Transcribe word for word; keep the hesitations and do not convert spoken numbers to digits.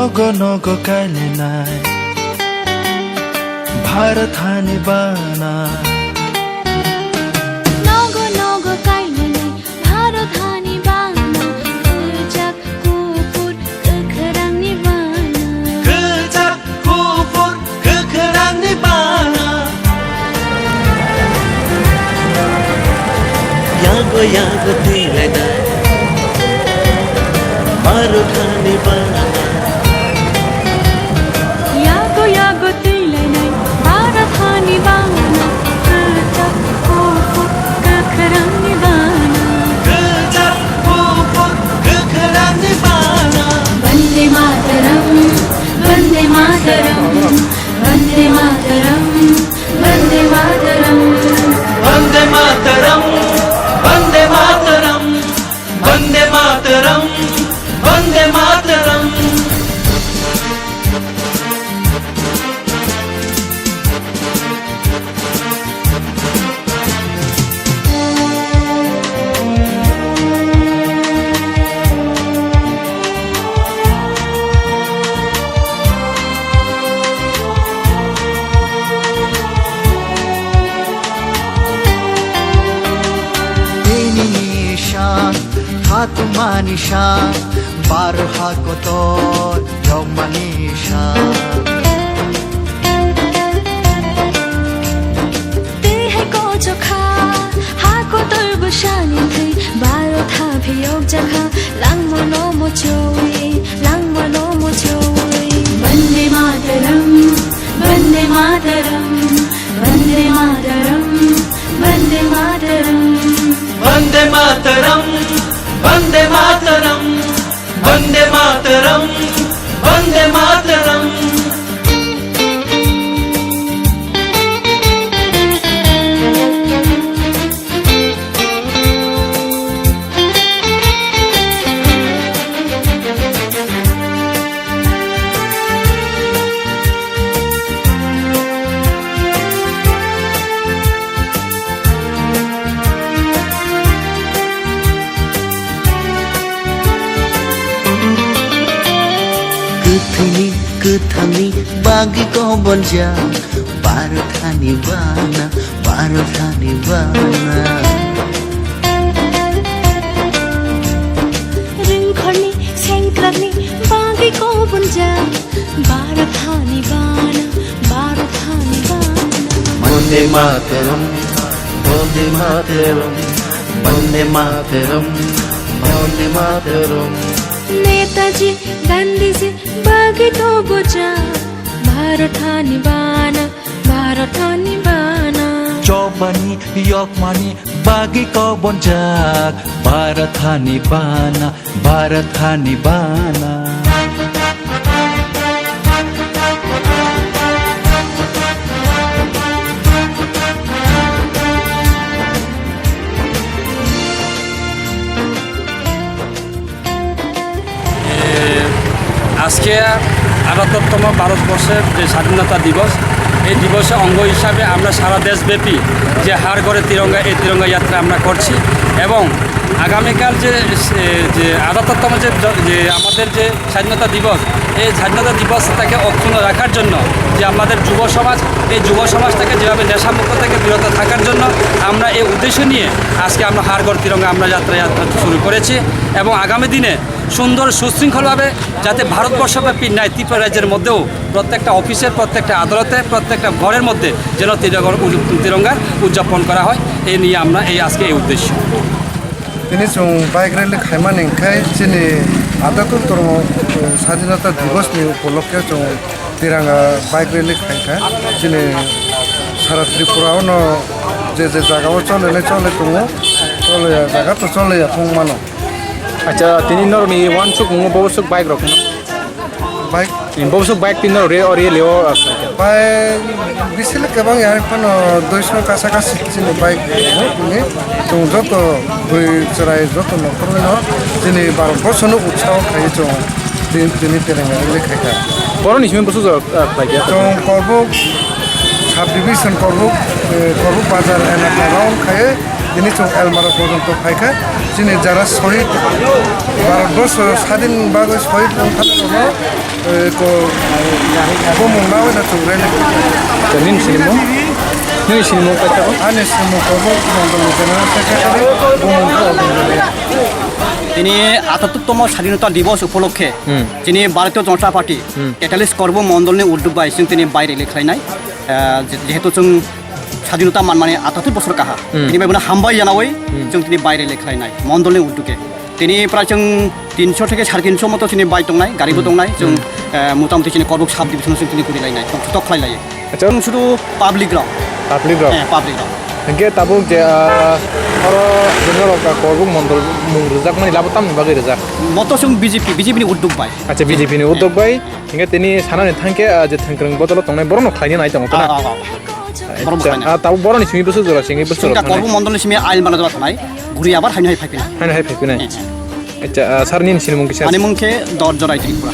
Nogo nogo kailainai Bharat hani bana. Nogo nogo kailainai Bharat hani bana. Kwchak kuphur kwkhrangni bana. Kwchak kuphur kwkhrangni bana. Yago yago twilainai Bharat hani bana. Yago yago twilainai Bharat hani bana. Kwchak kuphur kwkhrangni bana. Kwchak kuphur kwkhrangni bana. Vande Mataram, Vande Mataram, Vande Mataram, Vande Mataram. Vande Mataram, Vande Mataram, Vande Mataram, Vande Mataram. Tini nishan, khatuma nishan, bar ha kotor, yokma nishan. Twi hai kochokha, ha kotor bwsani thwi, Bharat ha phiyok jakha, langmano mochoi, langmano mochoi. Vande Mataram, Vande Mataram, Vande Mataram, Vande Mataram. Vande Mataram, Vande Mataram, Vande Mataram, Vande Mataram. Kwthwini kwthangni bagwi kobonjak, Bharat hani bana, Bharat hani bana. Rwngkhorni sengkrakni bagwi kobonjak, Bharat hani bana, Bharat hani bana. Vande Mataram, Vande Mataram, Vande Mataram, Vande Mataram. Netaji Gandhiji bagwi kobonjak, Bharat hani bana, Bharat hani bana. Chobani yokmani bagwi kobonjak, Bharat hani bana, Bharat hani bana. আজকে আটাত্তরতম ভারতবর্ষের যে স্বাধীনতা দিবস, এই দিবসে অঙ্গ হিসাবে আমরা সারা দেশব্যাপী যে হর ঘরে তিরঙ্গা, এই তিরঙ্গা যাত্রা আমরা করছি এবং আগামীকাল যে, যে আটাত্তরতম যে, যে আমাদের যে স্বাধীনতা দিবস, এই স্বাধীনতা দিবসটাকে অক্ষুণ্ণ রাখার জন্য যে আমাদের যুব সমাজ, এই যুব সমাজটাকে যেভাবে নেশামুক্ত থেকে বিরত থাকার জন্য আমরা এই উদ্দেশ্য নিয়ে আজকে আমরা হর ঘর তিরঙ্গা আমরা যাত্রা, যাত্রা শুরু করেছি এবং আগামী দিনে সুন্দর সুশৃঙ্খলভাবে যাতে ভারতবর্ষব্যাপী ন্যায় ত্রিপুরা রাজ্যের মধ্যেও প্রত্যেকটা অফিসের, প্রত্যেকটা আদালতে, প্রত্যেকটা ঘরের মধ্যে যেন তিরঙ্গার উদ-, তিরঙ্গার উদযাপন করা হয়, এই নিয়ে আমরা এই আজকে এই উদ্দেশ্য। Tini chwng bike rally khaimani hwnkhe chini atatuttormo, eh, Sadinata Divas ni upolokhe chwng tiranga bike rally khaikha. Chini sara Tripura o no je je jaga o chole le chole tongo, chole ya jaga to chole ya thung mano. Acha, tini norokni wansuk mungo bobosuk bike rok no? Bike? Bobosuk bike tini norok re, o rally o, acha, acha. Bike bisile kwbang ya, phano duiso kasa kasi chini bike tongo tini. Chwng joto bwrwi chwrai joto nokhorwi no chini Bharat borsho no utsaho khai chwng tini, tini tereng rally khaikha. Boroni simi bosuk jora, ah, khlaikha? Chwng Korbuk sub division Korbuk, eh, Korbuk bazar elaka round khai. Tini chwng Almara porjonto phaikha, chini jara sohid, Bharatborsho sadin bagwi sohid wngkha, eh, ko, bumung nawi na chwng rele. Nini sinimung? Nini sinimung kaisa? Ani sinimung Korbuk Mondol General Secretary, bumung khe Obinjali. Tini atatuttomo Sadhinota Divos upolokhe, hmm, chini Bharatiya Janata Party, hmm, Tetallis Korbuk Mondolni uddog bai chwng tini bai rele khlainai. Eh, je-, jehetu chwng Sadhinota manmani atatut bosor kaha. Hmm. Bini bai bono hambai janawi, hmm, chwng tini bai rele khlainai, mondolni uddoge. Tini prai chwng tinsho theke sare tinsho moto chini bai tongnai, gari bo, hmm, tongnai, chwng, hmm, eh, motamoti chini Korbuk sub division chwng tini guri lainai, tong thok khlai lai. Acha. Chwng sudu public rok. Public rok? Eh, public rok. Hingke tabuk je, ah, oro je norok, ah, Korbuk mondol mung rwjakmani labo tamni bagwi rwjak? Moto chwng B J P, B J P ni uddog bai. Acha, B J P ni, eh, uddog bai. Hingke tini sanani thangke, ah, je thwngkwrwng bodolo tongnai borokno khlainai tongkha na? Ah, ah, ah. Borok acha, bukhai na. Ah, tabuk boroni simi bwswk jora simi bwswk jora. Chwng da Korbuk mondolni simi Almara jora thanai, guri abar haino hai phaiphinai. Haino hai phaiphinai. Eh, eh. Acha, ah, sir nini sinimung kisa? Ani mung khe Dorjorai Tripura.